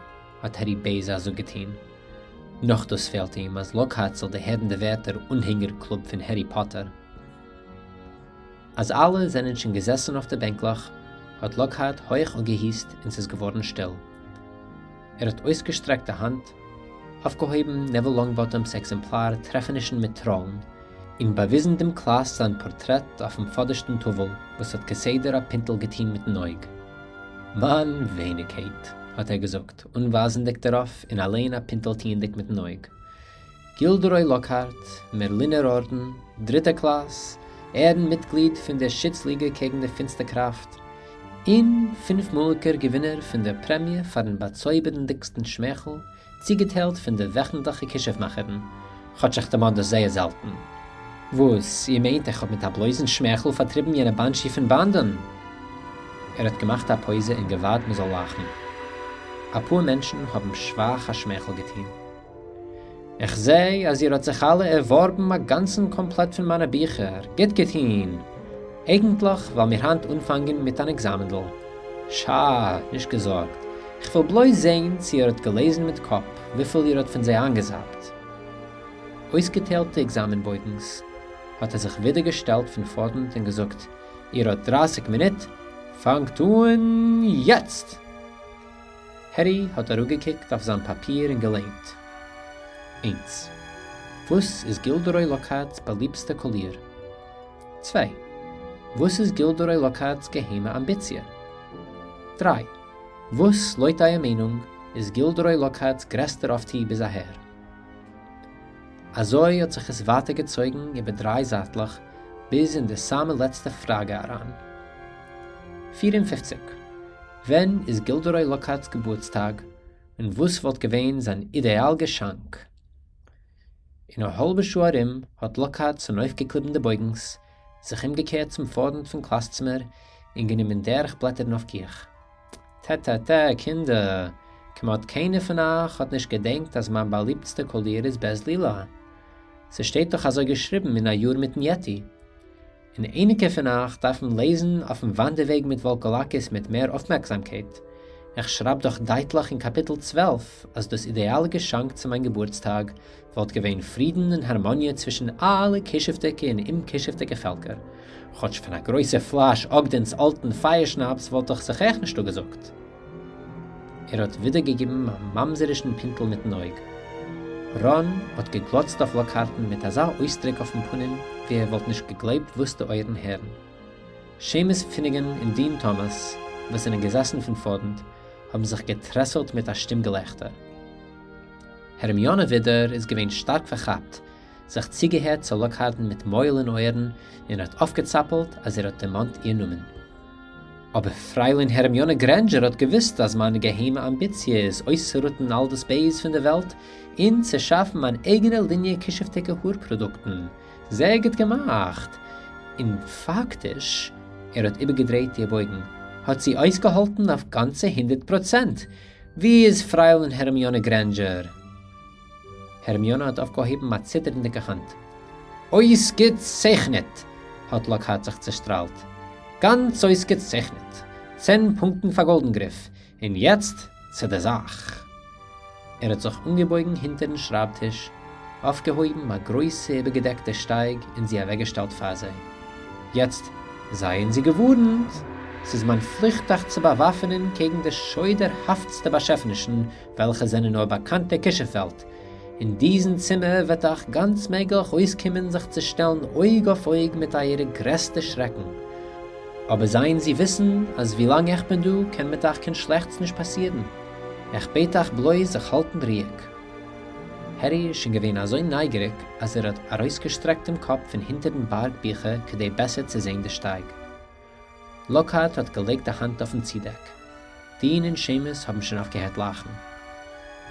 האט הערי בייז א זאג געטון. נאך דאס פעלט אים אז לאקהארט זאל דערהערן די ווערטער אנהענגער קלוב פון הערי פאטער. אַז אַלע זענען שוין געזעסן אויף די בענקלעך, האָט לאָקהאַרט הויך אָפּגעהוסט און ס'איז געוואָרן שטיל. ער האָט אויסגעשטרעקט די האַנט. אויפגעהויבן נעוויל לאנגבאטאמ'ס עקזעמפלאר טרעפענישן מיט טראלן, און באוויזן דעם קלאס זיין פארטרעט אויפן פאדערשטן טאוול וואס האט כסדר א פינטל געטון מיטן אויג. מיין ווייניגקייט, האט ער געזאגט, אנווייזנדיג דערויף און אליין א פינטל טוענדיג מיטן אויג. גילדערוי לאקהארט, מערלינער ארדן, דריטע קלאס, עהרן מיטגליד פון דער שיץ ליגע קעגן די פינסטער קראפט, און פינפמאליגער געווינער פון דער פרעמיע פארן באצויבערנדיגסטן שמייכל, צוגעטיילט פון די וועכנטליכע כישוף-מאכערין, כאטש איך דערמאן דאס זייער זעלטן. וואס, איר מיינט איך האב מיט א בלויזן שמייכל פארטריבן יענע באנשי פון באנדאן? ער האט געמאכט א פויזע און געווארט מ'זאל לאכן. אפאר מענטשן האבן שוואך א שמייכל געטון. איך זע אז איר האט זיך אלע ערווארבן א גאנצן קאמפלעט פון מיינע ביכער, גוט געטון! אייגנטליך וועלן מיר היינט אנפאנגען מיט אן עקזאמענדל. שאא, נישט געזארגט, כ'וויל בלויז זען צי איר האט געלעזן מיט קאפ וויפיל איר האט פון זיי איינגעזאפט. אויסגעטיילט די עקזאמען בויגנס, האט ער זיך ווידער געשטעלט פון פארנט און געזאגט, איר האט דרייסיג מינוט, פאנגט אן יעצט! הערי האט אראפגעקוקט אויף זיין פאפיר און געליינט. איינס. וואס איז גילדערוי לאקהארט'ס באליבסטע קאליר? צוויי. וואס איז גילדערוי לאקהארט'ס געהיימע אמביציע? דריי. וואס, לויט אייער מיינונג, איז גילדערוי לאקהארט'ס גרעסטער אויפטו ביז אהער? אזוי האט זיך עס ווייטער געצויגן איבער דריי זייטלעך ביז אין די סאמע לעצטע פראגע אריין. 54. ווען איז גילדערוי לאקהארט'ס געבורטסטאג און וואס וואלט געווען זיין אידעאל געשאנק? אין א האלבע שעה ארום האט לאקהארט צונויפגעקליבן די בויגנס, זיך אומגעקערט צום פארנט פון קלאסצימער און גענומען דורכבלעטערן אויף גיך. טע טע טע, קינדער, כמעט קיינער פון אייך האט נישט געדענקט אז מיין באליבטסטע קאליר איז בעז לילא. ס'שטייט דאך אזוי געשריבן אין א יאר מיטן יעטי. און אייניקע פון אייך דארפן לעזן אויפן וואנדערוועג מיט וואלקעלאקעס מיט מער אויפמערקזאמקייט. איך שרייב דאך דייטליך אין קאפיטל 12 אז דאס אידעאלע געשאנק צו מיין געבורטסטאג וואלט געווען פרידן און הארמאניע צווישן אלע כישופ'דיגע און אומ'כישופ'דיגע פעלקער. כאטש פון א גרויסע פלאש אגדענ'ס אלטן פייער-שנאפס וואלט דאך זיך אויך נישט אפגעזאגט. ער האט ווידער געגעבן א ממזרישן פינטל מיטן אויג. ראן האט געגלאצט אויף לאקהארטן מיט אזא אויסדרוק אויפן פנים ווי ער וואלט נישט געגלייבט וואס די אויערן הערן. שעימוס פיניגען און דין טאמאס, וואס זענען געזעסן פון פארנט, האבן זיך געטרעסלט מיט א שטום געלעכטער. הערמיאנע ווידער איז געווען שטארק פארכאפט, זיך צוגעהערט צו לאקהארטן מיט מויל און אויערן און האט אויפגעצאפלט אז ער האט דערמאנט איר נאמען. אבער פריילין הערמיאנע גרענדזשער האט געוואוסט אז מיין געהיימע אמביציע איז אויסצוראטן אל דאס בייז פון דער וועלט און צו שאפן מיין אייגענע ליניע כישופ'דיגע האר פראדוקטן. זייער גוט געמאכט! און פאקטיש, ער האט איבערגעדרייט איר בויגן, האט זי אויסגעהאלטן אויף גאנצע 100%! וואו איז פריילין הערמיאנע גרענדזשער? הערמיאנע האט אויפגעהויבן א ציטערנדיגע האנט. אויסגעצייכנעט! האט לאקהארט זיך צעשטראלט. גאנץ אויסגעצייכנעט! צען פונקטן פאר גאלדענגריף! און יעצט צו די זאך! ער האט זיך אנגעבויגן הינטערן שרייב-טיש, אויפגעהויבן א גרויסע איבערגעדעקטע שטייג און זי אוועקגעשטעלט פאר זיי. יעצט זייען זי געווארנט! ס'איז מיין פליכט אייך צו באוואפענען קעגן די שוידערהאפטסטע באשעפענישן וועלכע זענען נאר באקאנט דער כישוף-וועלט. אין דיזן צימער וועט אייך גאנץ מעגליך אויסקומען זיך צו שטעלן אויג אויף אויג מיט אייערע גרעסטע שרעקן. אבער זייען זי וויסן אז ווילאנג איך בין דא קען מיט אייך קיין שלעכטס נישט פאסירן. איך בעט אייך בלויז זיך האלטן רואיג. הערי איז שוין געווען אזוי נייגעריג אז ער האט ארויסגעשטרעקט דעם קאפ פון הינטערן בארג ביכער כדי בעסער צו זען די שטייג. לאקהארט האט געלייגט די האנט אויפן צודעק. דין און שעימוס האבן שוין אויפגעהערט לאכן.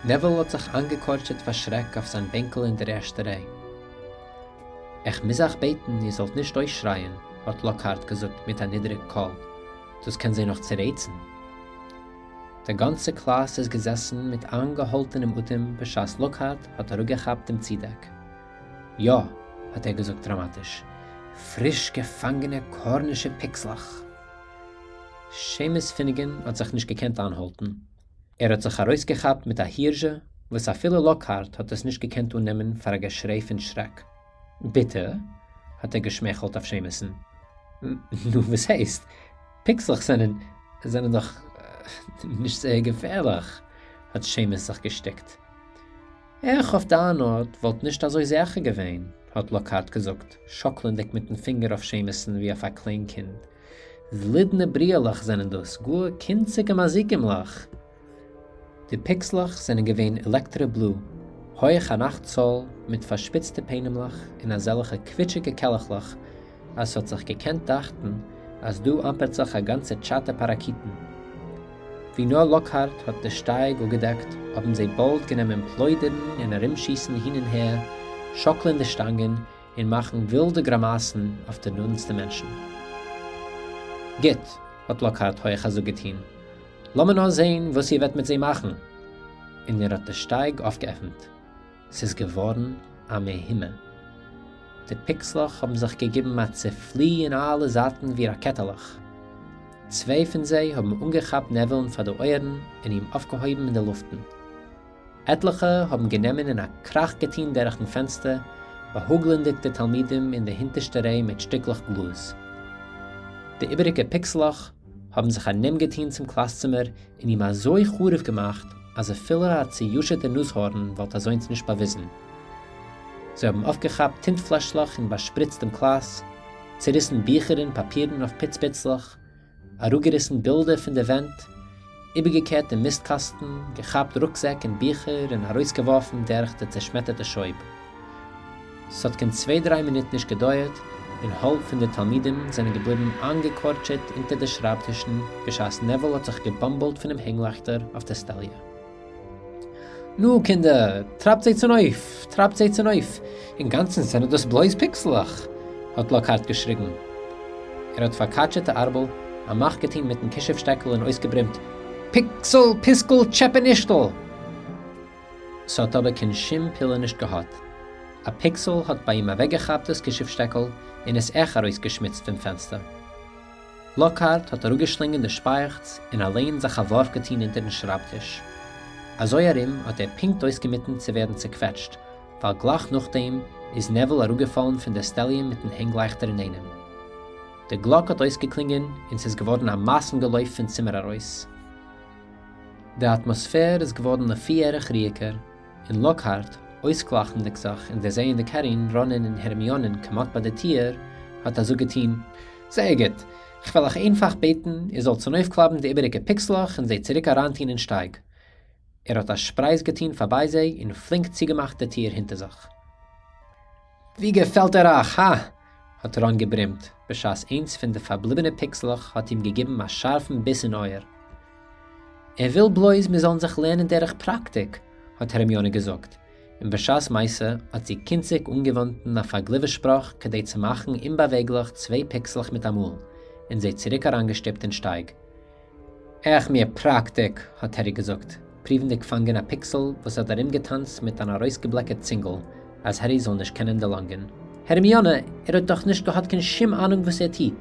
נעוויל האט זיך איינגעקורטשעט פאר שרעק אויף זיין בענקל אין דער ערשטער ריי. איך מוז אייך בעטן איר זאלט נישט אויסשרייען, האט לאקהארט געזאגט מיט א נידעריג קול, דאס קען זיי נאך צורייצן. דער גאנצער קלאס איז געזעסן מיט איינגעהאלטענעם אטעם בשעת לאקהארט האט אראפגעכאפט דעם צודעק. יא, האט ער געזאגט דראמאטיש, פריש געפאנגענע קארנישע פיקסלעך. שעימוס פיניגען האט זיך נישט געקענט איינהאלטן. ער האט זיך ארויסגעכאפט מיט א הירזשע וואס אפילו לאקהארט האט עס נישט געקענט אננעמען פאר א געשריי פון שרעק. ביטע? האט ער געשמייכלט אויף שעימוס'ן. נו, וואס הייסט? פיקסלעך זענען זענען דאך נישט זייער געפערליך, האט שעימוס זיך געשטיקט. איך אויף דײַן אָרט וואָלט נישט אַזוי זיכער געווען, האָט לאָקהאַרט געזאָגט, שאָקלענדיק מיטן פֿינגער אויף שעמעסן ווי אויף אַ קליין קינד. זלידנע בריהלעך זענען דאָס, גאָר קונציקע מזיקימלעך! די פּיקסלעך זענען געווען עלעקטרע-בלוי, הויך אַן אַכט צאָל, מיט פֿאַרשפּיצטע פּענעמלעך און אַזעלכע קוויטשיקע קעלעכלעך, אַז ס'האָט זיך געקענט דאַכטן, אַז דאָ אַמפּערט זיך אַ גאַנצע טשאַטע פּאַראַקיטן. ווי נאָר לאָקהאַרט האָט די שטײַג אָפּגעדעקט, האָבן זיי באַלד גענומען פּלוידערן און אַרומשיסן הין און הער, שאָקלען די שטאַנגען און מאַכן ווילדע גרימאַסן אויף די נאָענטסטע מענטשן. גוט! האָט לאָקהאַרט הויך אַ זאָג געטאָן. לאָמיר נאָר זען, וואָס איר וועט מיט זיי מאַכן! און ער האָט די שטײַג אויפֿגעעפֿנט. ס'איז געוואָרן אַ מהומה. די פּיקסלעך האָבן זיך געגעבן אַ צעפֿלי אין אַלע זײַטן ווי ראַקעטעלעך. צוויי פֿון זיי האָבן אָנגעכאַפּט נעווילן פֿאַר די אויערן און אים אויפֿגעהויבן אין די לופֿטן. עטלעכע האָבן גענומען און אַ קראַך געטאָן דורכן פֿענצטער, באַהאָגלענדיק די תּלמידים אין די הינטערשטע ריי מיט שטיקלעך גלאָז. די איבעריקע פּיקסלעך האָבן זיך אַ נעם געטאָן צום קלאַסצימער און אים אַזוי חרובֿ געמאַכט, אַז אַפֿילו אַ צעיושעטער נאָזהאָרן וואָלט אַזוינס נישט באַוויזן. זיי האָבן אויפֿגעכאַפּט טינטפֿלעשלעך און באַשפּריצט דעם קלאַס, צעריסן ביכער און פּאַפּירן אויף פּיץ-פּיצלעך, אַראָפּגעריסן בילדער פֿון די ווענט, איבערגעקערט דעם מיסטקאַסטן, געכאַפּט רוקזעק און ביכער און אַרויסגעוואָרפֿן דורך דער צעשמעטערטער שויב. ס'האָט קיין צוויי-דריי מינוט נישט געדויערט, און האַלב פֿון די תּלמידים זענען געבליבן אײַנגעקאָרטשעט אונטער די שרײַבטישן, בשעת נעוויל האָט זיך געבאָמבלט פֿונעם הענגלייכטער אויף דער סטעליע. נו, קינדער, טרײַבט זיי צונויף! טרײַבט זיי צונויף! אין גאַנצן זענען דאָס בלויז פּיקסלעך! האָט לאָקהאַרט געשריגן. ער האָט פֿאַרקאַטשעט די אַרבל, אַ מאַך געטאָן מיטן כּישוף-שטעקל און אויסגעברומט, פּיקסל, פּיסקל, טשעפּע-נישטל! ס'האָט אָבער קיין שום פּעולה נישט געהאַט. אַ פּיקסל האָט בײַ אים אַוועקגעכאַפּט דאָס כּישוף-שטעקל און עס עך אַרויסגעשמיצט פֿון פֿענצטער. לאָקהאַרט האָט אַראָפּגעשלונגען די שפּײַעכץ און אַליין זיך אַ וואָרף געטאָן אונטערן שרײַבטיש. אַזוי אַרום האָט ער פּונקט אויסגעמיטן צו ווערן צעקוועטשט, ווײַל גלײַך נאָך דעם איז נעוויל אַראָפּגעפֿאַלן פֿון דער סטעליע מיטן הענגלײַכטער אינאיינעם. דער גלאָק האָט אויסגעקלונגען און ס'איז געוואָרן אַ מאַסן-געלויף פֿון צימער אַרויס. די אַטמאָספֿער איז געוואָרן לפֿי-ערך רואיקער, און לאָקהאַרט, אויסגלײַכנדיק זיך און דערזעענדיק הערין, ראָנען און הערמיאָנען כּמעט בײַ דער טיר, האָט אַ זאָג געטאָן, זייער גוט! כ'וועל אײַך איינפֿאַך בעטן, איר זאָלט צונויפֿקלײַבן די איבעריקע פּיקסלעך און זיי צוריק אַרײַנטאָן אין שטײַג. ער האָט אַ שפּרײַז געטאָן פֿאַרבײַ זיי און פֿלינק צוגעמאַכט די טיר הינטער זיך. ווי געפֿעלט ער אײַך, האַ? האָט ראָן געברומט, בשעת איינס פֿון די פֿאַרבליבענע פּיקסלעך האָט אים געגעבן אַ שאַרפֿן ביס אין אויער. ער וויל בלויז מיר זאלן זיך לערנען דרך פראקטיק, האט הערמיאנע געזאגט, און בשעת מעשה האט זי קונציג אנגעוואנדן א פארגליווער-שפראך כדי צו מאכן אומבאוועגליך צוויי פיקסלעך מיטאמאל, און זיי צוריק אריינגעשטופט אין שטייג. עך מיר פראקטיק, האט הערי געזאגט, פריוונדיג פאנגען א פיקסל וואס האט ארומגעטאנצט מיט אן ארויסגעבלעקעט צינגל אז הערי זאל נישט קענען דערלאנגען. הערמיאנע, ער האט דאך נישט געהאט קיין שום אהנונג וואס ער טוט.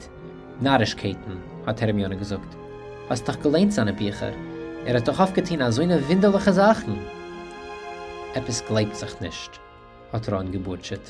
נארישקייטן, האט הערמיאנע געזאגט. האסט דאך געליינט זיינע ביכער. ער האט דאך אויפגעטון אזוינע וואונדערליכע זאכן. עפעס גלייבט זיך נישט, האט ראן געבורטשעט.